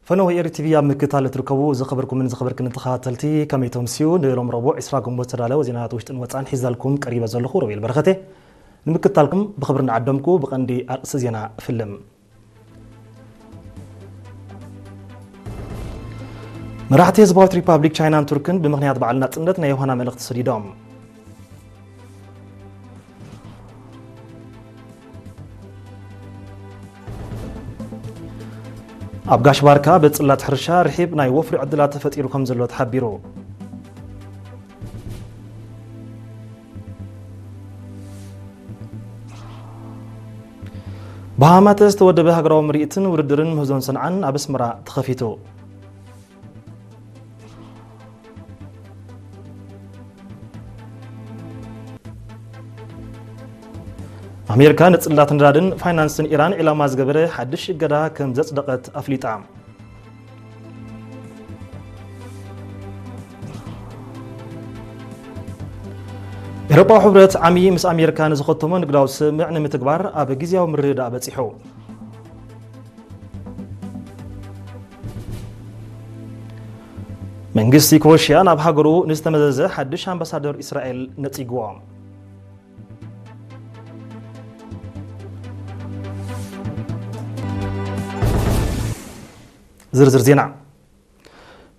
ፈነወ ኤሪ ቲቪ ኣብ ምክትታል እትርከቡ ዝኸበርኩምን ዝኸበርክን ተኸታተልቲ፣ ከመይ ተምስዩ? ንሎም ረቡዕ ዕስራ ግንቦት ዝተዳለወ ዜናታት ውሽጥን ወጻን ሒዛልኩም ቀሪበ ዘለኹ ሮቤል በረኸቴ። ንምክትታልኩም ብኽብሪ እናዓደምኩ ብቐንዲ ኣርእስቲ ዜና እፍልም። መራሕቲ ህዝባዊት ሪፓብሊክ ቻይናን ቱርክን ብምኽንያት በዓል ናጽነት ናይ ዮሃና መልእኽቲ ሰዲዶም። ኣብ ጋሽ ባርካ በቲ ጽላት ሕርሻ ርሒብ ናይ ወፍሪ ዕድላት ተፈጢሩ ከም ዘሎ ተሓቢሩ። ብሃማተ ዝተወደበ ሃገራዊ ምርኢትን ውድድርን ምህዞን ሰንዓን ኣብ ኣስመራ ተኸፊቱ። ኣሜሪካ ንጽላት ነዳድን ፋይናንስን ኢራን ዒላማ ዝገበረ ሓድሽ እገዳ ከም ዘጽደቐት ኣፍሊጣ። ኤውሮጳዊ ሕብረት ዓሚ ምስ ኣሜሪካ ንዝኸተሞ ንግዳዊ ስምምዕ ንምትግባር ኣብ ግዝያዊ ምርድዳእ በጺሑ። መንግስቲ ክሮሽያ ናብ ሃገሩ ንዝተመዘዘ ሓድሽ ኣምባሳደር እስራኤል ነጺግዎ። ዝርዝር ዜና።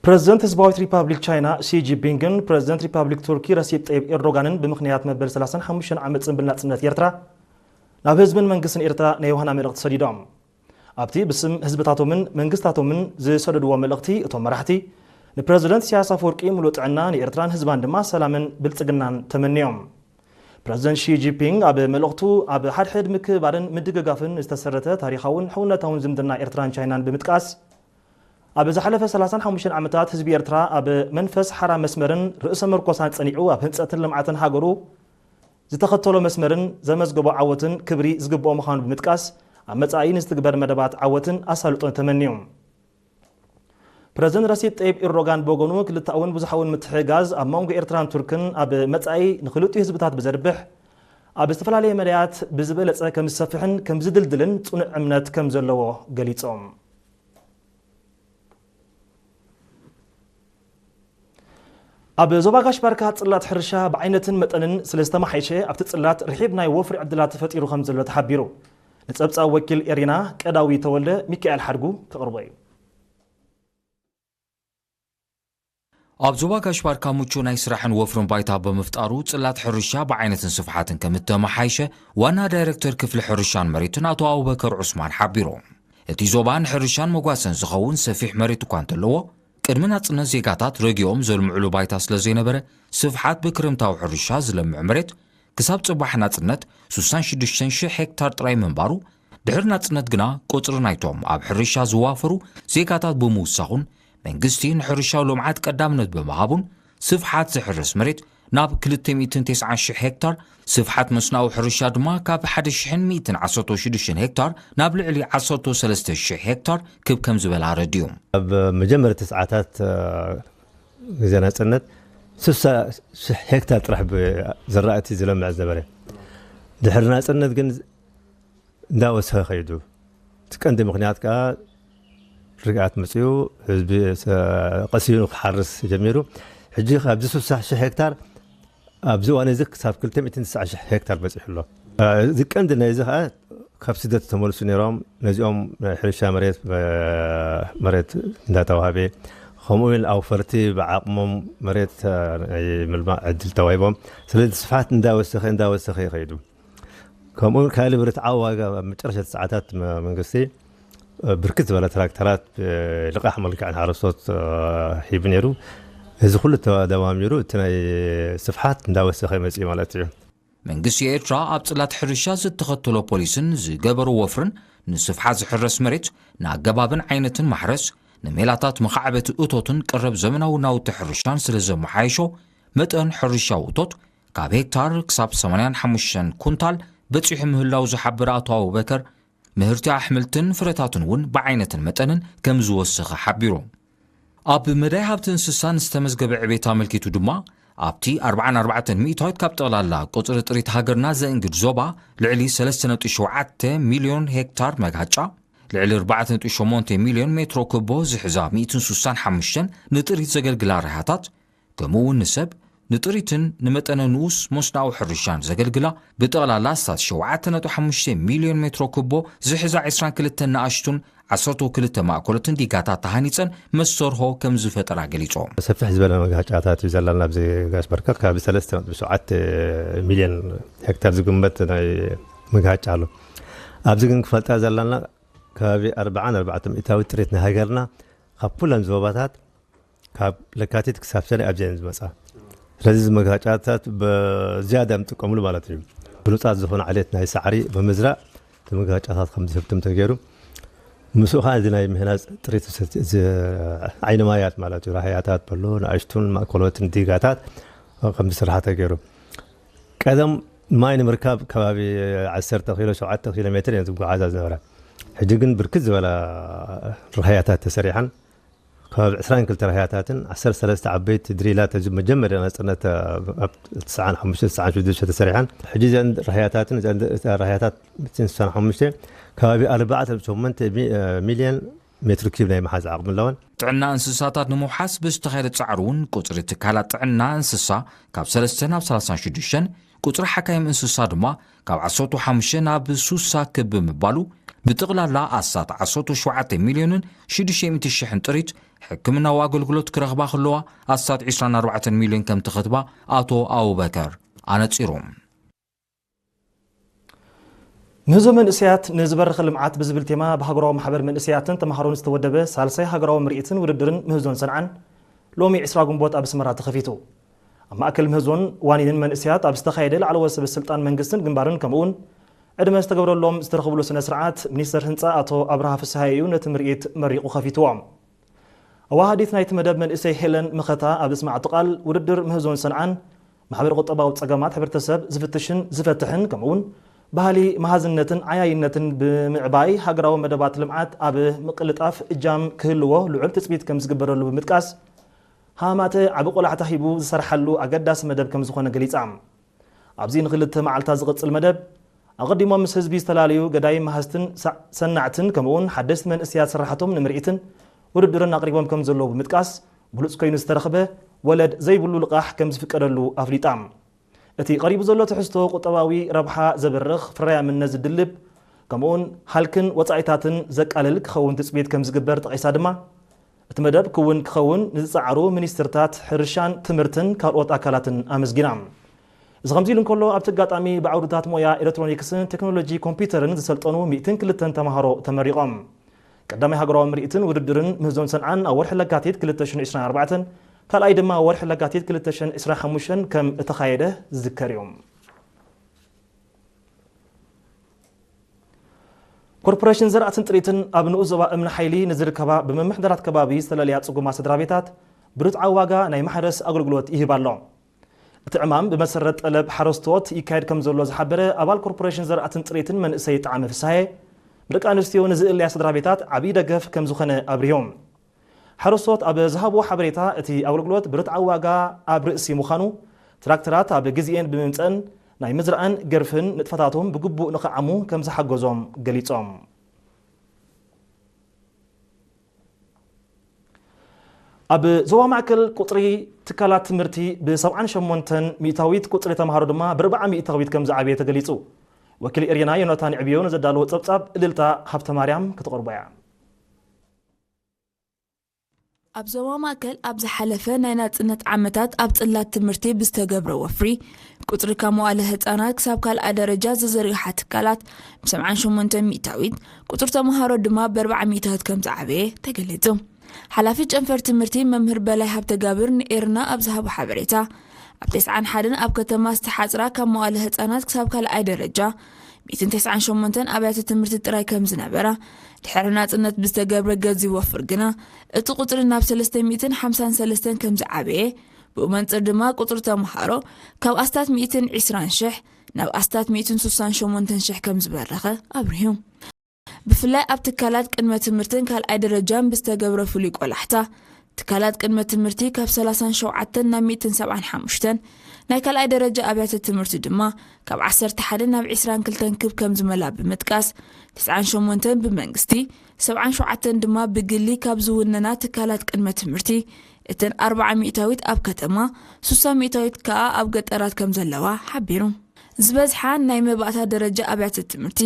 ፕረዚደንት ህዝባዊት ሪፓብሊክ ቻይና ሺ ጂንፒንግን ፕረዚደንት ሪፓብሊክ ቱርኪ ረሲፕ ጠይብ ኤርዶጋንን ብምኽንያት መበል ሰላሳን ሓሙሽተን ዓመት ጽንብል ናጽነት ኤርትራ ናብ ህዝብን መንግስትን ኤርትራ ናይ ዮሃና መልእኽቲ ሰዲዶም። ኣብቲ ብስም ህዝብታቶምን መንግስታቶምን ዝሰደድዎ መልእኽቲ፣ እቶም መራሕቲ ንፕረዚደንት ኢሳያስ ኣፈወርቂ ሙሉእ ጥዕና፣ ንኤርትራን ህዝባን ድማ ሰላምን ብልጽግናን ተመንዮም። ፕረዚደንት ሺ ጂንፒንግ ኣብ መልእኽቱ፣ ኣብ ሓድሕድ ምክብባርን ምድግጋፍን ዝተሰረተ ታሪኻውን ሕውነታውን ዝምድና ኤርትራን ቻይናን ብምጥቃስ፣ ኣብ ዝሓለፈ ሰላሳን ሓሙሽተን ዓመታት ህዝቢ ኤርትራ ኣብ መንፈስ ሓራ መስመርን ርእሰ መርኮሳን ጸኒዑ ኣብ ህንጸትን ልምዓትን ሃገሩ ዝተኸተሎ መስመርን ዘመዝገቦ ዓወትን ክብሪ ዝግብኦ ምዃኑ ብምጥቃስ፣ ኣብ መጻኢ ንዝትግበር መደባት ዓወትን ኣሳልጦን ተመንዩ። ፕረዚደንት ረሲፕ ጠይብ ኤርዶጋን ብወገኑ፣ ክልተኣውን ብዙሓውን ምትሕግጋዝ ኣብ መንጎ ኤርትራን ቱርክን ኣብ መጻኢ ንኽልቲኡ ህዝብታት ብዘርብሕ፣ ኣብ ዝተፈላለየ መዳያት ብዝበለጸ ከም ዝሰፍሕን ከም ዝድልድልን ጽኑዕ እምነት ከም ዘለዎ ገሊጾም። ኣብ ዞባ ጋሽ ባርካ ጽላት ሕርሻ ብዓይነትን መጠንን ስለ ዝተመሓየሸ፣ ኣብቲ ጽላት ርሒብ ናይ ወፍሪ ዕድላት ተፈጢሩ ከም ዘሎ ተሓቢሩ። ንጸብጻብ ወኪል ኤሪና ቀዳዊ ተወልደ፣ ሚካኤል ሓድጉ ከቕርቦ እዩ። ኣብ ዞባ ጋሽ ባርካ ምቹእ ናይ ስራሕን ወፍርን ባይታ ብምፍጣሩ፣ ጽላት ሕርሻ ብዓይነትን ስፍሓትን ከም እተመሓየሸ ዋና ዳይሬክተር ክፍሊ ሕርሻን መሬትን ኣቶ ኣቡበከር ዑስማን ሓቢሮም። እቲ ዞባ ንሕርሻን መጓሰን ዝኸውን ሰፊሕ መሬት እኳ እንተለዎ፣ ቅድሚ ናጽነት ዜጋታት ረጊኦም ዘልምዕሉ ባይታ ስለ ዘይነበረ፣ ስፍሓት ብክረምታዊ ሕርሻ ዝለምዕ መሬት ክሳብ ጽባሕ ናጽነት ሱሳን ሽዱሽተን ሽሕ ሄክታር ጥራይ ምንባሩ፣ ድሕሪ ናጽነት ግና ቁጽሪ ናይቶም ኣብ ሕርሻ ዝዋፈሩ ዜጋታት ብምውሳኹን፣ መንግስቲ ንሕርሻዊ ልምዓት ቀዳምነት ብምሃቡን፣ ስፍሓት ዝሕረስ መሬት ናብ ክልተ ሚእትን ተስዓን ሽሕ ሄክታር፣ ስፍሓት መስኖኣዊ ሕርሻ ድማ ካብ ሓደ ሽሕን ሚእትን ዓሰርተ ሽዱሽተን ሄክታር ናብ ልዕሊ ዓሰርተ ሰለስተ ሽሕ ሄክታር ክብ ከም ዝበለ ኣረዲኡ። ኣብ መጀመርታ ሰዓታት፣ እ፣ ግዜ ናጽነት ስሳ ሽሕ ሄክታር ጥራሕ ብ-፣ ዝራእቲ ዝለምዕ ዝነበረ። ድሕሪ ናጽነት ግን እንዳወሰኸ ከይዱ። እቲ ቀንዲ ምኽንያት ከኣ ርግኣት መጺኡ፣ ህዝቢ ሰ-፣ ቀሲኑ ክሓርስ ጀሚሩ። ሕጂ ካብዚ ስሳ ሽሕ ሄክታር ኣብዚ እዋን እዚ ክሳብ ክልተ ሚእትን ትስዓን ሽሕ ሄክታር በጺሑ ኣሎ። እዚ ቀንዲ ናይዚ ከኣ ካብ ስደት ዝተመልሱ ነይሮም፣ ነዚኦም ናይ ሕርሻ መሬት፣ መሬት እንዳተዋህበ፣ ከምኡ እውን ኣውፈርቲ ብዓቕሞም መሬት ናይ ምልማዕ ዕድል ተዋሂቦም። ስለዚ ስፍሓት እንዳወሰኸ፣ እንዳወሰኸ ይኸይዱ። ከምኡ እውን ካልእ ብርትዓዊ ዋጋ ኣብ መጨረሻ ሰዓታት መ-፣ መንግስቲ፣ እ፣ ብርክት ዝበለ ትራክተራት ብልቃሕ መልክዕ ንሓረስቶት፣ እ፣ ሂቡ ነይሩ። እዚ ኩሉ ተደማሚሩ እቲ ናይ ስፍሓት እንዳወሰኸ መጺኡ ማለት እዩ። መንግስቲ ኤርትራ ኣብ ጽላት ሕርሻ ዝተኸተሎ ፖሊስን ዝገበሮ ወፍርን ንስፍሓት ዝሕረስ መሬት ንኣገባብን ዓይነትን ማሕረስ፣ ንሜላታት መኻዕበቲ እቶትን ቀረብ ዘመናዊ ናውቲ ሕርሻን ስለ ዘመሓየሾ፣ መጠን ሕርሻዊ እቶት ካብ ሄክታር ክሳብ ሰማንያን ሓሙሽተን ኩንታል በጺሑ ምህላው ዝሓበረ ኣቶ ኣቡበከር፣ ምህርቲ ኣሕምልትን ፍረታትን እውን ብዓይነትን መጠንን ከም ዝወሰኸ ሓቢሩ። ኣብ መዳይ ሃብቲ እንስሳን ዝተመዝገበ ዕቤት ኣመልኪቱ ድማ፣ ኣብቲ ኣርባዓን ኣርባዕተን ሚእታዊት ካብ ጠቕላላ ቁጽሪ ጥሪት ሃገርና ዘእንግድ ዞባ፣ ልዕሊ ሰለስተ ነጥቢ ሸውዓተ ሚልዮን ሄክታር መጋጫ፣ ልዕሊ ኣርባዕተ ነጥቢ ሸሞንተ ሚልዮን ሜትሮ ኩቦ ዝሕዛ ሚእትን ስሳን ሓሙሽተን ንጥሪት ዘገልግላ ራህያታት፣ ከምኡ እውን ንሰብ፣ ንጥሪትን ንመጠነ ንኡስ መስኖኣዊ ሕርሻን ዘገልግላ ብጠቕላላ ኣስታት ሸውዓተ ነጥቢ ሓሙሽተ ሚልዮን ሜትሮ ኩቦ ዝሕዛ ዕስራን ክልተን ንኣሽቱን ዓሰርተ ክልተ ማእከሎትን ዲጋታት ተሃኒጸን መስተርሆ ከም ዝፈጠራ ገሊጾም። ሰፍሕ ዝበለ መግሃጫታት እዩ ዘለና። ኣብዚ ጋሽ በርከት ከባቢ ሰለስተ ነጥቢ ሸውዓተ ሚልዮን ሄክታር ዝግመት ናይ መግሃጫ ኣሎ። ኣብዚ ግን ክፈልጣ ዘለና ከባቢ ኣርባዓን ኣርባዕተ ሚእታዊ ጥሪት ናይ ሃገርና ካብ ኩለን ዞባታት ካብ ለካቲት ክሳብ ሰነ ኣብዚአን ዝመጻ። ስለዚ እዚ መግሃጫታት ብዝያዳ ንጥቀምሉ ማለት እዩ። ብሉጻት ዝኾነ ዓሌት ናይ ሳዕሪ ብምዝራእ እቲ መግሃጫታት ከም ዝህብትም ተገይሩ። ምስኡ ከዓ እዚ ናይ ምህናጽ ጥሪት ዝሰቲ-፣ እዚ ዓይኒ ማያት ማለት እዩ። ራህያታት በሎ፣ ንኣሽቱን ማእከሎትን ዲጋታት ከም ዝስርሓ ተገይሩ። ቀደም ማይ ንምርካብ ከባቢ ዓሰርተ ኪሎ፣ ሸውዓተ ኪሎ ሜትር እየን ዝጓዓዛ ዝነበራ። ሕጂ ግን ብርክት ዝበላ ራህያታት ተሰሪሓን፣ ከባቢ ዕስራን ክልተ ራህያታትን ዓሰርተ ሰለስተ ዓበይቲ ድሪላት፣ እዚ መጀመርያ ናጽነት ኣብ ትስዓን ሓሙሽተን ትስዓን ሽዱሽተን ተሰሪሓን። ሕጂ እዘን ራህያታትን፣ እዘን ራህያታት ሚእትን ስሳን ሓሙሽተ ከባቢ ኣርባዕተ ነጥቢ ሸሞንተ ሚ-፣ ሚልዮን ሜትር ኪዩብ ናይ መሓዝ ዓቕሚ ኣለወን። ጥዕና እንስሳታት ንምውሓስ ብዝተኻየደ ጻዕሪ እውን ቁጽሪ ትካላት ጥዕና እንስሳ ካብ ሰለስተ ናብ ሰላሳን ሽዱሽተን፣ ቁጽሪ ሓካይም እንስሳ ድማ ካብ ዓሰርተ ሓሙሽተ ናብ ሱሳ ክብ ብምባሉ፣ ብጥቕላላ ኣስታት ዓሰርተ ሸውዓተ ሚልዮንን ሽዱሽተ ሚእቲ ሽሕን ጥሪት ሕክምናዊ ኣገልግሎት ክረኽባ ከለዋ፣ ኣስታት ዕስራን ኣርባዕተን ሚልዮን ከም ትኸትባ ኣቶ ኣቡበከር ኣነጺሮም። ምህዞ መንእሰያት ንዝበረኸ ልምዓት ብዝብል ቴማ ብሃገራዊ ማሕበር መንእሰያትን ተምሃሮን ዝተወደበ ሳልሳይ ሃገራዊ ምርኢትን ውድድርን ምህዞን ሰንዓን ሎሚ ዕስራ ግንቦት ኣብ ኣስመራ ተኸፊቱ። ኣብ ማእከል ምህዞን ዋኒንን መንእሰያት ኣብ ዝተኻየደ ላዕለዎት ሰበ ስልጣን መንግስትን ግንባርን ከምኡውን ዕድመ ዝተገብረሎም ዝተረኸብሉ ስነ ስርዓት ሚኒስተር ህንጻ ኣቶ ኣብርሃ ፍስሃየ እዩ ነቲ ምርኢት መሪቑ ከፊትዎ። ኣዋሃዲት ናይቲ መደብ መንእሰይ ሄለን መኸታ ኣብ ዝስማዓቶ ቃል፣ ውድድር ምህዞን ሰንዓን ማሕበረ ቁጠባዊ ጸገማት ሕብረተሰብ ዝፍትሽን ዝፈትሕን ከምኡውን ባህሊ መሃዝነትን ዓያይነትን ብምዕባይ ሃገራዊ መደባት ልምዓት ኣብ ምቅልጣፍ እጃም ክህልዎ ልዑል ትጽቢት ከም ዝግበረሉ ብምጥቃስ፣ ሃማተ ዓቢ ቆላሕታ ሂቡ ዝሰርሓሉ ኣገዳሲ መደብ ከም ዝኾነ ገሊጻ። ኣብዚ ንክልተ መዓልታት ዝቕጽል መደብ፣ ኣቐዲሞም ምስ ህዝቢ ዝተላለዩ ገዳይም መሃዝትን ሰ-፣ ሰናዕትን ከምኡውን ሓደስቲ መንእሰያት ስራሓቶም ንምርኢትን ውድድርን ኣቕሪቦም ከም ዘለዉ ብምጥቃስ፣ ብሉጽ ኮይኑ ዝተረኽበ ወለድ ዘይብሉ ልቓሕ ከም ዝፍቀደሉ ኣፍሊጣ። እቲ ቀሪቡ ዘሎ ትሕዝቶ ቁጠባዊ ረብሓ ዘበርኽ፣ ፍርያምነት ዝድልብ፣ ከምኡውን ሃልክን ወጻኢታትን ዘቃልል ክኸውን ትጽቢት ከም ዝግበር ጠቒሳ ድማ፣ እቲ መደብ ክውን ክኸውን ንዝጸዓሩ ሚኒስትርታት ሕርሻን ትምህርትን ካልኦት ኣካላትን ኣመስጊና። እዚ ከምዚ ኢሉ እንከሎ፣ ኣብቲ ኣጋጣሚ ብዓውድታት ሞያ ኤሌክትሮኒክስን ቴክኖሎጂ ኮምፒውተርን ዝሰልጠኑ ሚእትን ክልተን ተምሃሮ ተመሪቖም። ቀዳማይ ሃገራዊ ምርኢትን ውድድርን ምህዞን ሰንዓን ኣብ ወርሒ ለካቲት ክልተ ሽሕን ዕስራን ኣርባዕተን፣ ካልኣይ ድማ ወርሒ ለካቲት ክልተ ሽሕን ዕስራን ሓሙሽተን ከም እተኻየደ ዝዝከር እዩ። ኮርፖሬሽን ዘራእትን ጥሪትን ኣብ ንኡስ ዞባ እምኒ ሓይሊ ንዝርከባ ብምምሕዳራት ከባቢ ዝተለለያ ጽጉማት ስድራ ቤታት ብርትዓዊ ዋጋ ናይ ማሕረስ ኣገልግሎት ይህብ ኣሎ። እቲ ዕማም ብመሰረት ጠለብ ሓረስቶት ይካየድ ከም ዘሎ ዝሓበረ ኣባል ኮርፖሬሽን ዘራእትን ጥሪትን መንእሰይ ጣዕመ ፍስሃየ፣ ብደቂ ኣንስትዮ ንዝእለያ ስድራ ቤታት ዓብዪ ደገፍ ከም ዝኾነ ኣብሪሆም። ሓረስቶት ኣብ ዝሃብዎ ሓበሬታ፣ እቲ ኣገልግሎት ብርትዓዊ ዋጋ ኣብ ርእሲ ምዃኑ፣ ትራክተራት ኣብ ግዜኤን ብምምጸእን ናይ ምዝራእን ገርፍን ንጥፈታቶም ብግቡእ ንኽዓሙ ከም ዝሓገዞም ገሊጾም። ኣብ ዞባ ማእከል ቁጽሪ ትካላት ትምህርቲ ብ ሰብዓን ሸሞንተን ሚእታዊት፣ ቁጽሪ ተምሃሮ ድማ ብ ኣርብዓ ሚእታዊት ከም ዝዓበየ ተገሊጹ። ወኪል ኤርየና ዮናታን ዕብዮ ንዘዳለዎ ጸብጻብ እልልታ ሃብተማርያም ከተቕርቦ እያ። ኣብ ዞባ ማእከል ኣብ ዝሓለፈ ናይ ናጽነት ዓመታት ኣብ ጽላት ትምህርቲ ብዝተገብረ ወፍሪ፣ ቁጽሪ ካብ መዋለ ህጻናት ክሳብ ካልኣይ ደረጃ ዝዝርግሓ ትካላት ብ ሰብዓን ሸሞንተን ሚእታዊት፣ ቁጽሪ ተምሃሮ ድማ ብ ኣርብዓ ሚእታዊት ከም ዝዓበየ ተገሊጹ። ሓላፊ ጨንፈር ትምህርቲ መምህር በላይ ሃብተጋብር ንኤርና ኣብ ዝሃቦ ሓበሬታ፣ ኣብ ተስዓን ሓደን ኣብ ከተማ ዝተሓጽራ ካብ መዋለ ህጻናት ክሳብ ካልኣይ ደረጃ ሚእትን ተስዓን ሸሞንተን ኣብያተ ትምህርቲ ጥራይ ከም ዝነበራ፣ ድሕሪ ናጽነት ብዝተገብረ ገዚፍ ወፍር ግና፣ እቲ ቁጽሪ ናብ ሰለስተ ሚእትን ሓምሳን ሰለስተን ከም ዝዓበየ፣ ብኡ መንጽር ድማ ቁጽሪ ተምሃሮ ካብ ኣስታት ሚእትን ዕስራን ሽሕ ናብ ኣስታት ሚእትን ስሳን ሸሞንተን ሽሕ ከም ዝበረኸ ኣብሪሁ። ብፍላይ ኣብ ትካላት ቅድመ ትምህርትን ካልኣይ ደረጃን ብዝተገብረ ፍሉይ ቆላሕታ፣ ትካላት ቅድመ ትምህርቲ ካብ ሰላሳን ሸውዓተን ናብ ሚእትን ሰብዓን ሓሙሽተን፣ ናይ ካልኣይ ደረጃ ኣብያተ ትምህርቲ ድማ ካብ ዓሰርተ ሓደ ናብ ዕስራን ክልተን ክብ ከም ዝመላ ብምጥቃስ፣ ተስዓን ሸሞንተን ብመንግስቲ፣ ሰብዓን ሸውዓተን ድማ ብግሊ ካብ ዝውነና ትካላት ቅድመ ትምህርቲ፣ እተን ኣርብዓ ሚእታዊት ኣብ ከተማ፣ ስሳ ሚእታዊት ከኣ ኣብ ገጠራት ከም ዘለዋ ሓቢሩ። ዝበዝሓ ናይ መባእታ ደረጃ ኣብያተ ትምህርቲ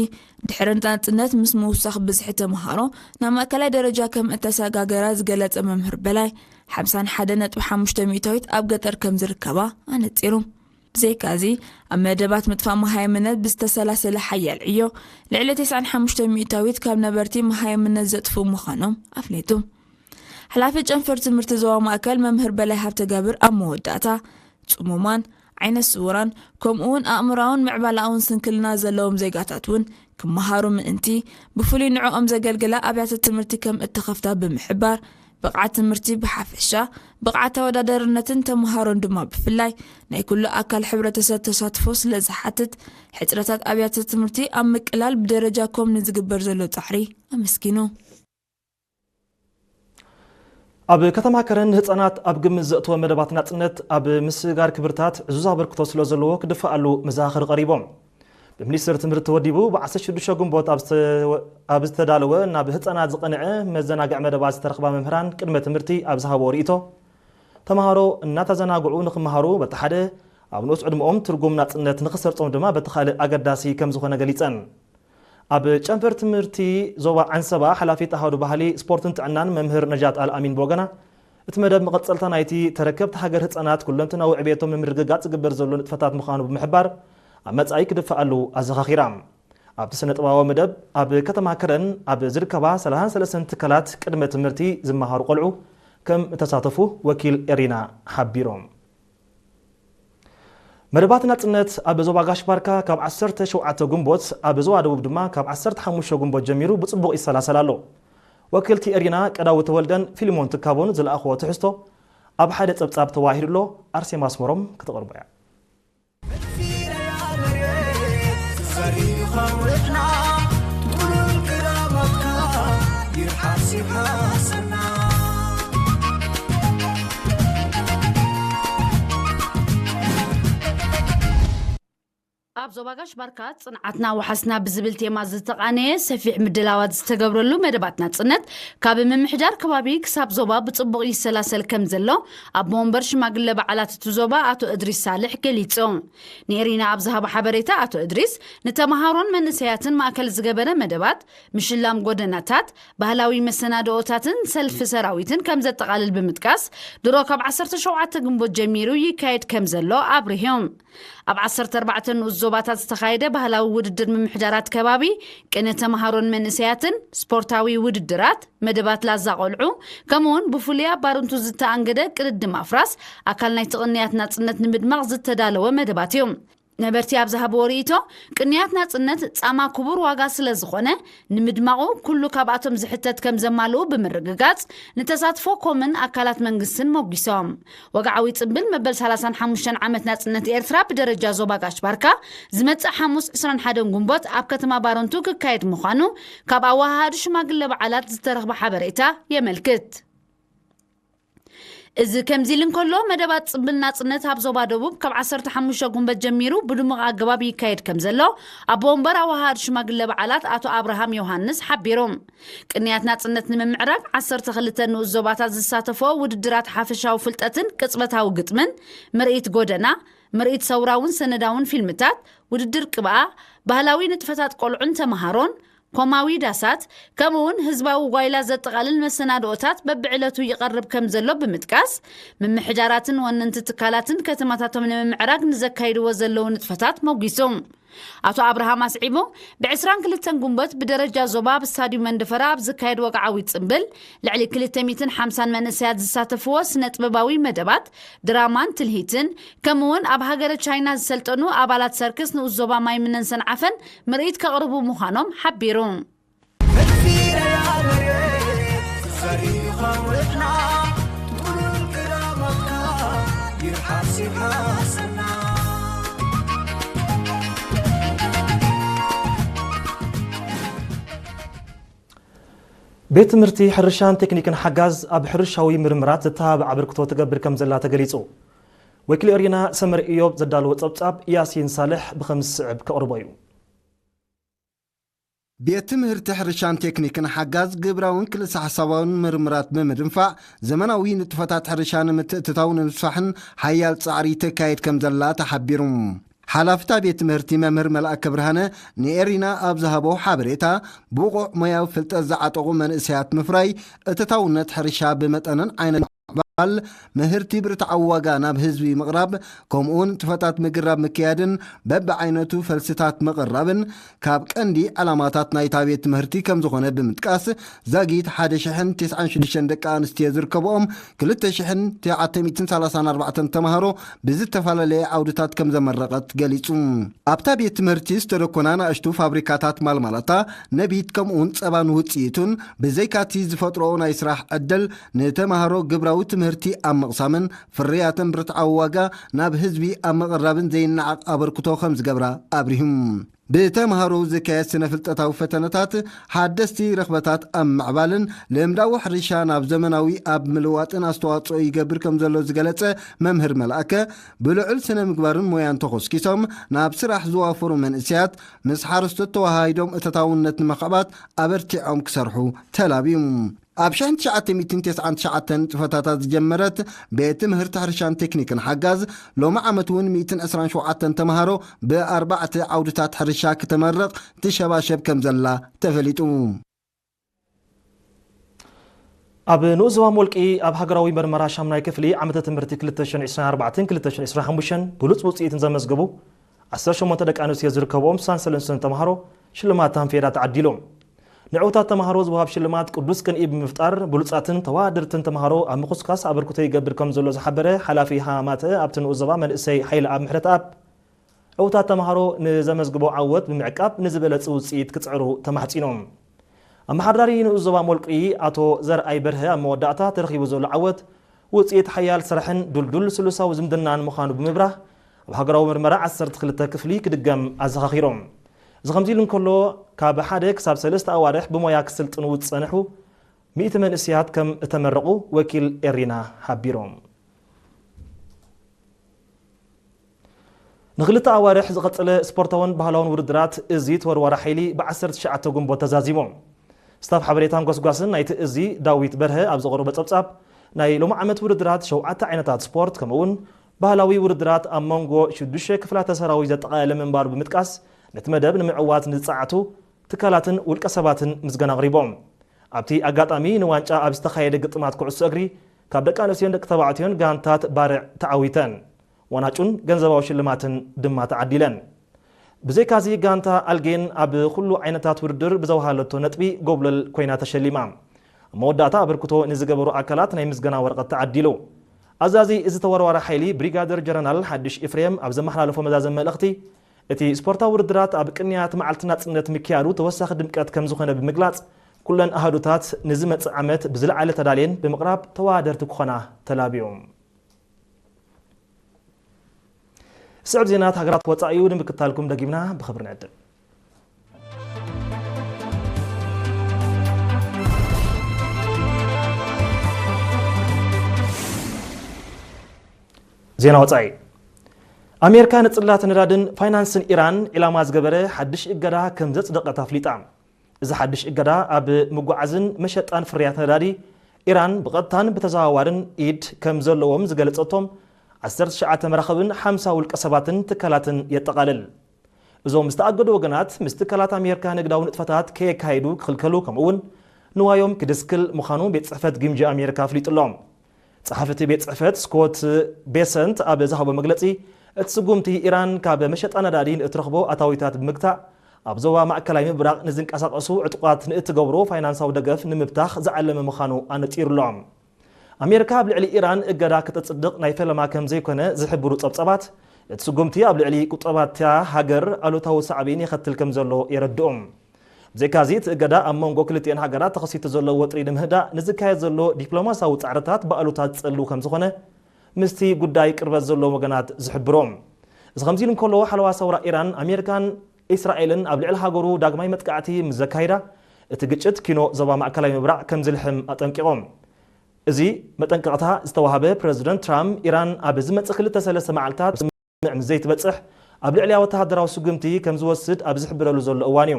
ድሕሪ ናጽነት ምስ ምውሳኽ ብዝሒ ተምሃሮ ናብ ማእከላይ ደረጃ ከም እተሰጋገራ ዝገለጸ መምህር በላይ፣ ሓምሳን ሓደን ነጥቢ ሓሙሽተ ሚእታዊት ኣብ ገጠር ከም ዝርከባ ኣነጺሩ። ብዘይካዚ፣ ኣብ መደባት ምጥፋእ መሃይምነት ብዝተሰላሰለ ሓያል ዕዮ፣ ልዕሊ ተስዓን ሓሙሽተ ሚእታዊት ካብ ነበርቲ መሃይምነት ዘጥፍኡ ምዃኖም ኣፍሊጡ። ሓላፊ ጨንፈር ትምህርቲ ዞባ ማእከል መምህር በላይ ሃብተገብር ኣብ መወዳእታ፣ ጽሙማን፣ ዓይነ ስውራን፣ ከምኡውን ኣእምሮኣውን ምዕባለኣውን ስንክልና ዘለዎም ዜጋታት እውን ክመሃሩ ምእንቲ፣ ብፍሉይ ንዕኦም ዘገልግላ ኣብያተ ትምህርቲ ከም እተኸፍታ ብምሕባር፣ ብቕዓት ትምህርቲ ብሓፈሻ፣ ብቕዓት ተወዳዳርነትን ተምሃሮን ድማ ብፍላይ፣ ናይ ኩሉ ኣካል ሕብረተሰብ ተሳትፎ ስለ ዝሓትት፣ ሕጽረታት ኣብያተ ትምህርቲ ኣብ ምቅላል ብደረጃ ኮም ንዝግበር ዘሎ ጻዕሪ ኣመስጊኑ። ኣብ ከተማ ከረን ንህጻናት ኣብ ግምት ዘእተወ መደባት ናጽነት ኣብ ምስጋር ክብርታት ዕዙዝ ኣበርክቶ ስለ ዘለዎ ክድፈኣሉ መዘኻኸሪ ቀሪቦም። ብሚኒስትር ትምህርቲ ተወዲቡ ብ16 ግንቦት ኣብ ዝተዳለወ ናብ ህጻናት ዝቐንዐ መዘናግዒ መደባት ዝተረኽባ መምህራን ቅድመ ትምህርቲ ኣብ ዝሃቦ ርእይቶ፣ ተምሃሮ እናተዘናግዑ ንክመሃሩ በቲ ሓደ ኣብ ንኡስ ዕድመኦም ትርጉም ናጽነት ንክሰርጾም ድማ በቲ ካልእ ኣገዳሲ ከም ዝኾነ ገሊጸን። ኣብ ጨንፈር ትምህርቲ ዞባ ዓንሰባ ሓላፊት ኣሃዱ ባህሊ፣ ስፖርትን ጥዕናን መምህር ነጃት ኣልኣሚን ብወገና፣ እቲ መደብ መቐጸልታ ናይቲ ተረከብቲ ሃገር ህጻናት ኩለንትናዊ ዕቤቶም ንምርግጋጽ ዝግበር ዘሎ ንጥፈታት ምዃኑ ብምሕባር፣ ኣብ መጻኢ ክድፈኣሉ ኣዘኻኺራ። ኣብቲ ስነ ጥበባዊ መደብ ኣብ ከተማ ከረን ኣብ ዝርከባ ሰላሳን ሰለስተን ትካላት ቅድመ ትምህርቲ ዝመሃሩ ቆልዑ ከም እተሳተፉ ወኪል ኤሪና ሓቢሮም። መደባት ናጽነት ኣብ ዞባ ጋሽ ባርካ ካብ ዓሰርተ ሸውዓተ ግንቦት፣ ኣብ ዞባ ደቡብ ድማ ካብ ዓሰርተ ሓሙሽተ ግንቦት ጀሚሩ ብጽቡቕ ይሰላሰል ኣሎ። ወኪልቲ ኤሪና ቀዳዊ ተወልደን ፊልሞን ትካቦን ዝለኣኽዎ ትሕዝቶ ኣብ ሓደ ጸብጻብ ተዋሂዱ ኣሎ። ኣርሴማ ኣስመሮም ከተቕርቦ እያ። ኣብ ዞባ ጋሽ ባርካ ጽንዓትና ወሓስና ብዝብል ቴማ ዝተቓነየ ሰፊሕ ምድላዋት ዝተገብረሉ መደባት ናጽነት፣ ካብ ምምሕዳር ከባቢ ክሳብ ዞባ ብጽቡቕ ይሰላሰል ከም ዘሎ ኣቦ ወንበር ሽማግለ በዓላት እቲ ዞባ ኣቶ እድሪስ ሳልሕ ገሊጹ። ንኤሪና ኣብ ዝሃቦ ሓበሬታ ኣቶ እድሪስ፣ ንተምሃሮን መንእሰያትን ማእከል ዝገበረ መደባት፣ ምሽላም ጎደናታት፣ ባህላዊ መሰናድኦታትን ሰልፊ ሰራዊትን ከም ዘጠቓልል ብምጥቃስ፣ ድሮ ካብ ዓሰርተ ሸውዓተ ግንቦት ጀሚሩ ይካየድ ከም ዘሎ ኣብሪሆም። ኣብ ዓሰርተ ኣርባዕተ ንኡስ ዞባታት ዝተኻየደ ባህላዊ ውድድር ምምሕዳራት ከባቢ፣ ቅነ ተምሃሮን መንእሰያትን፣ ስፖርታዊ ውድድራት፣ መደባት ላዛ ቆልዑ፣ ከምኡውን ብፍሉይ ኣብ ባርንቱ ዝተኣንገደ ቅድድም ኣፍራስ፣ ኣካል ናይቲ ቅንያት ናጽነት ንምድማቕ ዝተዳለወ መደባት እዩ። ነበርቲ ኣብ ዝሃብዎ ርእይቶ፣ ቅንያት ናጽነት ጻማ ክቡር ዋጋ ስለ ዝኾነ፣ ንምድማቑ ኩሉ ካብኣቶም ዝሕተት ከም ዘማልኡ ብምርግጋጽ፣ ንተሳትፎ ኮምን ኣካላት መንግስትን ሞጒሶም። ወግዓዊ ጽምብል መበል ሰላሳን ሓሙሽተን ዓመት ናጽነት ኤርትራ ብደረጃ ዞባ ጋሽ ባርካ፣ ዝመጽእ ሓሙስ ዕስራን ሓደን ግንቦት ኣብ ከተማ ባረንቱ ክካየድ ምዃኑ፣ ካብ ኣወሃሃዲ ሽማግለ በዓላት ዝተረኽበ ሓበሬታ የመልክት። እዚ ከምዚ ኢሉ እንከሎ፣ መደባት ጽምብል ናጽነት ኣብ ዞባ ደቡብ ካብ ዓሰርተ ሓሙሽተ ግንቦት ጀሚሩ ብድሙቕ ኣገባብ ይካየድ ከም ዘሎ፣ ኣቦ ወንበር ኣወሃሃዲ ሽማግለ በዓላት ኣቶ ኣብርሃም ዮሃንስ ሓቢሩ። ቅንያት ናጽነት ንምምዕራግ ዓሰርተ ክልተ ንኡስ ዞባታት ዝሳተፍኦ ውድድራት ሓፈሻዊ ፍልጠትን ቅጽበታዊ ግጥምን፣ ምርኢት ጎደና፣ ምርኢት ሰውራውን ሰነዳውን ፊልምታት፣ ውድድር ቅብኣ፣ ባህላዊ ንጥፈታት ቆልዑን ተመሃሮን፣ ኮማዊ ዳሳት፣ ከምኡውን ህዝባዊ ጓይላ ዘጠቓልል መሰናድኦታት በብዕለቱ ይቐርብ ከም ዘሎ ብምጥቃስ፣ ምምሕዳራትን ወነንቲ ትካላትን ከተማታቶም ንምምዕራግ ንዘካይድዎ ዘለዉ ንጥፈታት ሞጒሱ። ኣቶ ኣብርሃም ኣስዒቡ፣ ብ22 ግንቦት ብደረጃ ዞባ ኣብ ስታድዩም መንደፈራ ኣብ ዝካየድ ወግዓዊ ጽምብል፣ ልዕሊ ክልተ ሚእትን ሓምሳን መንእሰያት ዝሳተፍዎ ስነ ጥበባዊ መደባት፣ ድራማን ትልሂትን፣ ከምኡውን ኣብ ሃገረ ቻይና ዝሰልጠኑ ኣባላት ሰርክስ ንኡስ ዞባ ማይምነን ሰንዓፈን ምርኢት ከቕርቡ ምዃኖም ሓቢሩ። ቤት ትምህርቲ ሕርሻን ቴክኒክን ሓጋዝ ኣብ ሕርሻዊ ምርምራት ዘተባብዕ ኣበርክቶ ትገብር ከም ዘላ ተገሊጹ። ወኪል ኤሪና ሰመር ኢዮብ ዘዳለዎ ጸብጻብ ያሲን ሳልሕ ብኸም ዝስዕብ ከቕርቦ እዩ። ቤት ትምህርቲ ሕርሻን ቴክኒክን ሓጋዝ ግብራውን ክልሰ ሓሳባውን ምርምራት ብምድንፋዕ፣ ዘመናዊ ንጥፈታት ሕርሻ ንምትእትታው ንምስፋሕን ሓያል ጻዕሪ ተካየድ ከም ዘላ ተሓቢሩ። ሓላፍታ ቤት ትምህርቲ መምህር መልኣከ ብርሃነ ንኤሪና ኣብ ዝሃቦ ሓበሬታ፣ ብቑዕ ሞያዊ ፍልጠት ዝዓጠቑ መንእሰያት ምፍራይ፣ እተታውነት ሕርሻ ብመጠንን ዓይነት ምዕባል፣ ምህርቲ ብርትዓዊ ዋጋ ናብ ህዝቢ ምቕራብ፣ ከምኡውን ንጥፈታት ምግራብ ምክያድን በብዓይነቱ ፈልስታት ምቕራብን ካብ ቀንዲ ዕላማታት ናይታ ቤት ትምህርቲ ከም ዝኾነ ብምጥቃስ፣ ዛጊት ሓደ ሽሕን ተስዓን ሽዱሽተን ደቂ ኣንስትዮ ዝርከብኦም ክልተ ሽሕን ትሽዓተ ሚእትን ሰላሳን ኣርባዕተን ተምሃሮ ብዝተፈላለየ ዓውድታት ከም ዘመረቐት ገሊጹ። ኣብታ ቤት ትምህርቲ ዝተደኮና ንኣሽቱ ፋብሪካታት ማልማላታ፣ ነቢት ከምኡውን ጸባን ውጽኢቱን፣ ብዘይካቲ ዝፈጥሮኦ ናይ ስራሕ ዕድል፣ ንተምሃሮ ግብራዊ ትምህርቲ ኣብ ምቕሳምን ፍርያትን ብርትዓዊ ዋጋ ናብ ህዝቢ ኣብ ምቕራብን ዘይነዓቕ ኣበርክቶ ከም ዝገብራ ኣብሪሁም። ብተምሃሮ ዝካየድ ስነ ፍልጠታዊ ፈተነታት፣ ሓደስቲ ረኽበታት ኣብ ምዕባልን ልምዳዊ ሕርሻ ናብ ዘመናዊ ኣብ ምልዋጥን ኣስተዋጽኦ ይገብር ከም ዘሎ ዝገለጸ መምህር መልኣከ፣ ብልዑል ስነ ምግባርን ሞያን ተኾስኪሶም ናብ ስራሕ ዝዋፈሩ መንእሰያት ምስ ሓረስቶት ተወሃሂዶም እተታውነት ንምኽዕባት ኣበርቲዖም ክሰርሑ ተላብዩ። ኣብ ሽሕን ትሽዓተ ሚእትን ተስዓን ትሽዓተን ንጥፈታታ ዝጀመረት ቤት ትምህርቲ ሕርሻን ቴክኒክን ሓጋዝ፣ ሎሚ ዓመት እውን ሚእትን ዕስራን ሸውዓተን ተምሃሮ ብኣርባዕተ ዓውድታት ሕርሻ ክተመርቕ ትሸባሸብ ከም ዘላ ተፈሊጡ። ኣብ ንኡስ ዞባ ሞልቂ ኣብ ሃገራዊ መርመራ ሻምናይ ክፍሊ ዓመተ ትምህርቲ ክልተ ሽሕን ዕስራን ኣርባዕተን ክልተ ሽሕን ዕስራን ሓሙሽተን ብሉጽ ውጽኢትን ዘመዝገቡ ዓሰርተ ሸሞንተ ደቂ ኣንስትዮ ዝርከብኦም ስሳን ሰለስተን ተምሃሮ ሽልማት ታንፌዳ ተዓዲሉ። ንዕዉታት ተምሃሮ ዝወሃብ ሽልማት ቅዱስ ቅንኢ ብምፍጣር፣ ብሉጻትን ተወዳደርትን ተምሃሮ ኣብ ምኹስካስ ኣበርክቶ ይገብር ከም ዘሎ ዝሓበረ ሓላፊ ሃማተ ኣብቲ ንኡስ ዞባ መንእሰይ ሓይለኣብ ምሕረተኣብ፣ ዕዉታት ተምሃሮ ንዘመዝግቦ ዓወት ብምዕቃብ ንዝበለጸ ውጽኢት ክጽዕሩ ተማሕጺኖም። ኣመሓዳሪ ንኡስ ዞባ ሞልቂ ኣቶ ዘርኣይ በርሀ ኣብ መወዳእታ ተረኺቡ ዘሎ ዓወት ውጽኢት ሓያል ስራሕን ድልዱል ስሉሳዊ ዝምድናን ምዃኑ ብምብራህ፣ ኣብ ሃገራዊ መርመራ ዓሰርተ ክልተ ክፍሊ ክድገም ኣዘኻኺሮም። እዚ ከምዚ ኢሉ እንከሎ፣ ካብ ሓደ ክሳብ ሰለስተ ኣዋርሕ ብሞያ ክስልጥኑ ዝጸንሑ ሚእቲ መንእሰያት ከም እተመረቑ ወኪል ኤሪና ሓቢሮም። ንኽልተ ኣዋርሕ ዝቐጸለ ስፖርታውን ባህላውን ውድድራት እዚ ተወርዋሪ ሓይሊ ብ ዓሰርተ ትሽዓተ ግንቦት ተዛዚሙ። ስታፍ ሓበሬታን ጎስጓስን ናይቲ እዚ ዳዊት በርሀ ኣብ ዘቕረቦ ጸብጻብ፣ ናይ ሎሚ ዓመት ውድድራት ሸውዓተ ዓይነታት ስፖርት ከምኡውን ባህላዊ ውድድራት ኣብ መንጎ ሽዱሽተ ክፍላተ ሰራዊት ዘጠቓለለ ምንባሩ ብምጥቃስ፣ ነቲ መደብ ንምዕዋት ንዝጸዓቱ ትካላትን ውልቀ ሰባትን ምስጋና ኣቕሪቦም። ኣብቲ ኣጋጣሚ ንዋንጫ ኣብ ዝተኻየደ ግጥማት ኩዕሶ እግሪ ካብ ደቂ ኣንስትዮን ደቂ ተባዕትዮን ጋንታት ባርዕ ተዓዊተን። ዋናጩን ገንዘባዊ ሽልማትን ድማ ተዓዲለን። ብዘይካዚ ጋንታ ኣልጌን ኣብ ኩሉ ዓይነታት ውድድር ብዘውሃለቶ ነጥቢ ጎብለል ኮይና ተሸሊማ። ኣብ መወዳእታ ኣበርክቶ ንዝገበሩ ኣካላት ናይ ምስጋና ወረቐት ተዓዲሉ። ኣዛዚ እዚ ተወርዋሪ ሓይሊ ብሪጋደር ጀነራል ሓድሽ ኤፍሬም ኣብ ዘመሓላለፎ መዛዘሚ መልእኽቲ፣ እቲ ስፖርታዊ ውድድራት ኣብ ቅንያት መዓልቲ ናጽነት ምክያዱ ተወሳኺ ድምቀት ከም ዝኾነ ብምግላጽ፣ ኩለን ኣሃዱታት ንዝመጽእ ዓመት ብዝለዓለ ተዳልየን ብምቕራብ ተወዳደርቲ ክኾና ተላብዮም። ስዕብ ዜናት ሃገራት ወጻኢ እዩ ንምክታልኩም ደጊምና ብኽብሪ ንዕድም። ዜና ወጻኢ። ኣሜሪካ ንጽላት ነዳድን ፋይናንስን ኢራን ዒላማ ዝገበረ ሓድሽ እገዳ ከም ዘጽደቐት ኣፍሊጣ። እዚ ሓድሽ እገዳ ኣብ ምጉዓዝን መሸጣን ፍርያት ነዳዲ ኢራን ብቐጥታን ብተዘዋዋርን ኢድ ከም ዘለዎም ዝገለጸቶም ዓሰርተ ትሽዓተ መራኽብን ሓምሳ ውልቀ ሰባትን ትካላትን የጠቓልል። እዞም ዝተኣገዱ ወገናት ምስ ትካላት ኣሜሪካ ንግዳዊ ንጥፈታት ከየካይዱ ክኽልከሉ፣ ከምኡውን ንዋዮም ክድስክል ምዃኑ ቤት ጽሕፈት ግምጃ ኣሜሪካ ኣፍሊጡ ኣሎ። ጸሓፊ እቲ ቤት ጽሕፈት ስኮት ቤሰንት ኣብ ዝሃቦ መግለጺ፣ እቲ ስጉምቲ ኢራን ካብ መሸጣ ነዳዲ ንእትረኽቦ ኣታዊታት ብምግታእ፣ ኣብ ዞባ ማእከላይ ምብራቕ ንዝንቀሳቐሱ ዕጡቓት ንእትገብሮ ፋይናንሳዊ ደገፍ ንምብታኽ ዝዓለመ ምዃኑ ኣነጺሩ ኣሎ። ኣሜሪካ ኣብ ልዕሊ ኢራን እገዳ ከተጽድቕ ናይ ፈለማ ከም ዘይኮነ ዝሕብሩ ጸብጻባት፣ እቲ ስጉምቲ ኣብ ልዕሊ ቁጠባታ ሃገር ኣሉታዊ ሳዕቤን የኸትል ከም ዘሎ የረድኡ። ብዘይካዚ፣ እቲ እገዳ ኣብ መንጎ ክልቲኤን ሃገራት ተኸሲቱ ዘሎ ወጥሪ ንምህዳእ ንዝካየድ ዘሎ ዲፕሎማስያዊ ጻዕርታት ብኣሉታ ዝጸልው ከም ዝኾነ ምስቲ ጉዳይ ቅርበት ዘለዎም ወገናት ዝሕብሩ። እዚ ከምዚ ኢሉ እንከሎ፣ ሓለዋ ሰውራ ኢራን፣ ኣሜሪካን እስራኤልን ኣብ ልዕሊ ሃገሩ ዳግማይ መጥቃዕቲ ምስ ዘካይዳ፣ እቲ ግጭት ኪኖ ዞባ ማእከላይ ምብራቕ ከም ዝልሕም ኣጠንቂቖም። እዚ መጠንቀቕታ ዝተዋህበ ፕረዚደንት ትራምፕ፣ ኢራን ኣብ ዝመጽእ ክልተ ሰለስተ መዓልታት ስምምዕ ምስ ዘይትበጽሕ ኣብ ልዕሊያ ወተሃደራዊ ስጉምቲ ከም ዝወስድ ኣብ ዝሕብረሉ ዘሎ እዋን እዩ።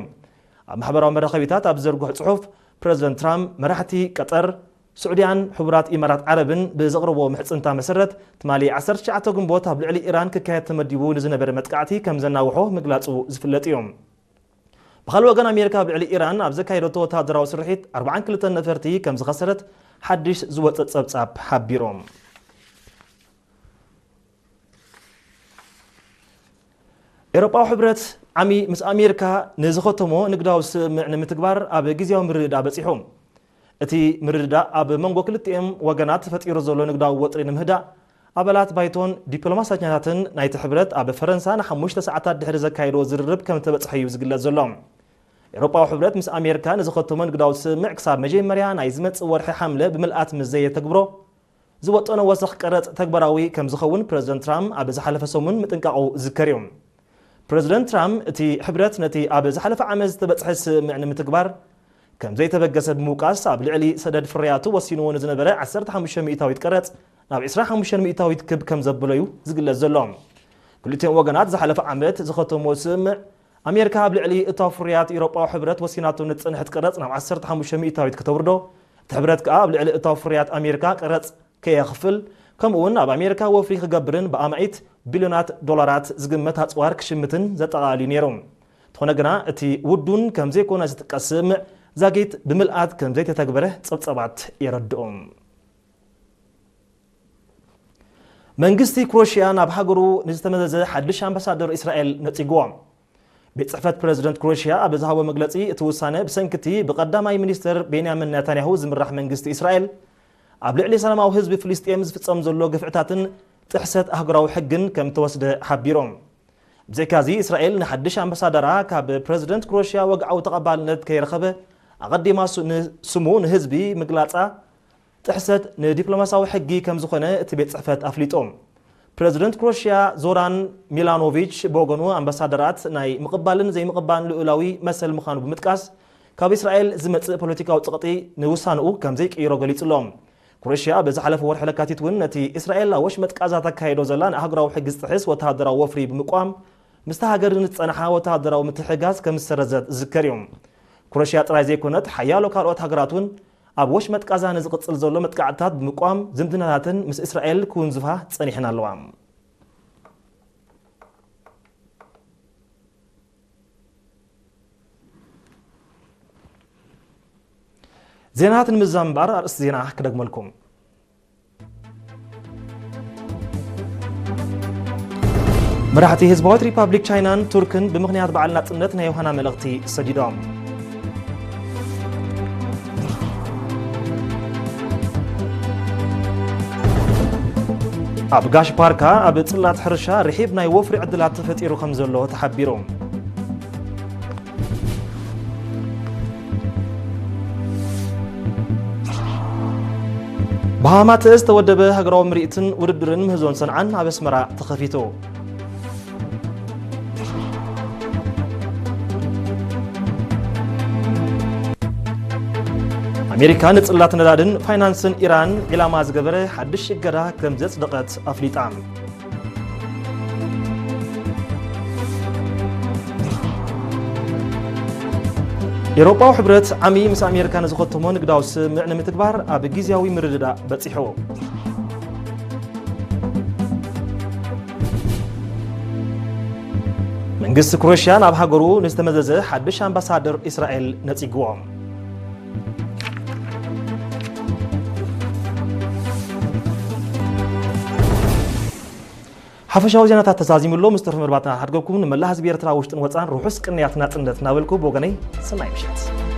ኣብ ማሕበራዊ መራኸቢታት ኣብ ዝዘርግሖ ጽሑፍ፣ ፕረዚደንት ትራምፕ መራሕቲ ቀጠር፣ ስዑድያን ሕቡራት ኢማራት ዓረብን ብዘቕረብዎ ምሕጽንታ መሰረት፣ ትማሊ ዓሰርተ ትሽዓተ ግንቦት ኣብ ልዕሊ ኢራን ክካየድ ተመዲቡ ንዝነበረ መጥቃዕቲ ከም ዘናውሖ ምግላጹ ዝፍለጥ እዩ። ብኻልእ ወገን፣ ኣሜሪካ ኣብ ልዕሊ ኢራን ኣብ ዘካየደቶ ወተሃደራዊ ስርሒት ኣርባዓን ክልተን ነፈርቲ ከም ዝኸሰረት ሓድሽ ዝወጸ ጸብጻብ ሓቢሮም። ኤውሮጳዊ ሕብረት ዓሚ ምስ ኣሜሪካ ንዝኸተሞ ንግዳዊ ስምምዕ ንምትግባር ኣብ ግዜያዊ ምርድዳእ በጺሑ። እቲ ምርድዳእ ኣብ መንጎ ክልቲኦም ወገናት ተፈጢሩ ዘሎ ንግዳዊ ወጥሪ ንምህዳእ፣ ኣባላት ባይቶን ዲፕሎማሳኛታትን ናይቲ ሕብረት ኣብ ፈረንሳ ንሓሙሽተ ሰዓታት ድሕሪ ዘካየድዎ ዝርርብ ከም ተበጽሐ እዩ ዝግለጽ ዘሎ። ኤውሮጳዊ ሕብረት ምስ ኣሜሪካ ንዝኸተሞ ንግዳዊ ስምምዕ ክሳብ መጀመርያ ናይ ዝመጽእ ወርሒ ሓምለ ብምልኣት ምስ ዘየተግብሮ፣ ዝወጠኖ ወሰኽ ቀረጽ ተግባራዊ ከም ዝኸውን ፕረዚደንት ትራምፕ ኣብ ዝሓለፈ ሰሙን ምጥንቃቑ ዝዝከር እዩ። ፕረዚደንት ትራምፕ፣ እቲ ሕብረት ነቲ ኣብ ዝሓለፈ ዓመት ዝተበጽሐ ስምምዕ ንምትግባር ከም ዘይተበገሰ ብምውቃስ፣ ኣብ ልዕሊ ሰደድ ፍርያቱ ወሲንዎ ንዝነበረ ዓሰርተ ሓሙሽተ ሚእታዊት ቀረጽ ናብ ዕስራ ሓሙሽተ ሚእታዊት ክብ ከም ዘብሎ እዩ ዝግለጽ ዘሎ። ክልቲኦም ወገናት ዝሓለፈ ዓመት ዝኸተምዎ ስምምዕ፣ ኣሜሪካ ኣብ ልዕሊ እታው ፍርያት ኤውሮጳዊ ሕብረት ወሲናቶ ንዝጸንሐት ቀረጽ ናብ ዓሰርተ ሓሙሽተ ሚእታዊት ከተውርዶ፣ እቲ ሕብረት ከኣ ኣብ ልዕሊ እታው ፍርያት ኣሜሪካ ቀረጽ ከየኽፍል፣ ከምኡ እውን ኣብ ኣሜሪካ ወፍሪ ክገብርን ብኣማኢት ቢልዮናት ዶላራት ዝግመት ኣጽዋር ክሽምትን ዘጠቓልል እዩ ነይሩ። እንተኾነ ግና፣ እቲ ውዱን ከም ዘይኮነ ዝጥቀስ ስምምዕ ዛጊት ብምልኣት ከም ዘይተተግበረ ጸብጻባት የረድኡ። መንግስቲ ክሮሽያ ናብ ሃገሩ ንዝተመዘዘ ሓድሽ ኣምባሳደር እስራኤል ነጺግዎ። ቤት ጽሕፈት ፕረዚደንት ክሮሽያ ኣብ ዝሃቦ መግለጺ፣ እቲ ውሳነ ብሰንኪ እቲ ብቐዳማይ ሚኒስትር ቤንያሚን ኔታንያሁ ዝምራሕ መንግስቲ እስራኤል ኣብ ልዕሊ ሰላማዊ ህዝቢ ፍልስጤም ዝፍጸም ዘሎ ግፍዕታትን ጥሕሰት ኣህጉራዊ ሕግን ከም ተወስደ ሓቢሮም። ብዘይካዚ፣ እስራኤል ንሓድሽ ኣምባሳደራ ካብ ፕረዚደንት ክሮሽያ ወግዓዊ ተቐባልነት ከይረኸበ ኣቐዲማ ሱ-፣ ን-፣ ስሙ ንህዝቢ ምግላጻ ጥሕሰት ንዲፕሎማሲያዊ ሕጊ ከም ዝኾነ እቲ ቤት ጽሕፈት ኣፍሊጡ። ፕረዚደንት ክሮሽያ ዞራን ሚላኖቪች ብወገኑ፣ ኣምባሳደራት ናይ ምቕባልን ዘይምቕባልን ልኡላዊ መሰል ምዃኑ ብምጥቃስ፣ ካብ እስራኤል ዝመጽእ ፖለቲካዊ ጸቕጢ ንውሳንኡ ከም ዘይቅይሮ ገሊጹ ኣሎ። ክሮሽያ በዚ ሓለፈ ወርሒ ለካቲት እውን ነቲ እስራኤል ኣብ ወሽመጥ ቃዛ ተካይዶ ዘላ ንኣህጉራዊ ሕጊ ዝጥሕስ ወተሃደራዊ ወፍሪ ብምቋም፣ ምስታ ሃገር ንዝጸንሓ ወተሃደራዊ ምትሕግጋዝ ከም ዝሰረዘት ዝዝከር እዩ። ክሮሽያ ጥራይ ዘይኮነት፣ ሓያሎ ካልኦት ሃገራት እውን ኣብ ወሽመጥ ቃዛ ንዝቕጽል ዘሎ መጥቃዕትታት ብምቋም ዝምድናታተን ምስ እስራኤል ክውንዝፋ ጸኒሐን ኣለዋ። ዜናታት ንምዝዛም እምበኣር ኣርእስቲ ዜና ክደግመልኩም። መራሕቲ ህዝባዊት ሪፓብሊክ ቻይናን ቱርክን ብምኽንያት በዓል ናጽነት ናይ ዮሃና መልእኽቲ ሰዲዶም። ኣብ ጋሽ ፓርካ ኣብ ጽላት ሕርሻ ርሒብ ናይ ወፍሪ ዕድላት ተፈጢሩ ከም ዘሎ ተሓቢሩ። ብሃማተ ዝተወደበ ሃገራዊ ምርኢትን ውድድርን ምህዞን ሰንዓን ኣብ ኣስመራ ተኸፊቱ። ኣሜሪካ ንጽላት ነዳድን ፋይናንስን ኢራን ዒላማ ዝገበረ ሓድሽ እገዳ ከም ዘጽደቐት ኣፍሊጣ። ኤውሮጳዊ ሕብረት ዓሚ ምስ ኣሜሪካ ንዝኸተሞ ንግዳዊ ስምምዕ ንምትግባር ኣብ ግዝያዊ ምርድዳእ በጺሑ። መንግስቲ ክሮኤሽያ ናብ ሃገሩ ንዝተመዘዘ ሓድሽ ኣምባሳደር እስራኤል ነጺግዎ። ሓፈሻዊ ዜናታት ተዛዚሙ ኣሎ። ምስ ተረፈ መርባትና ሓድገኩም ንመላእ ህዝቢ ኤርትራ ውሽጥን ወጻን ርሑስ ቅንያት ናጽነት እናበልኩ ብወገነይ ሰናይ ምሸት።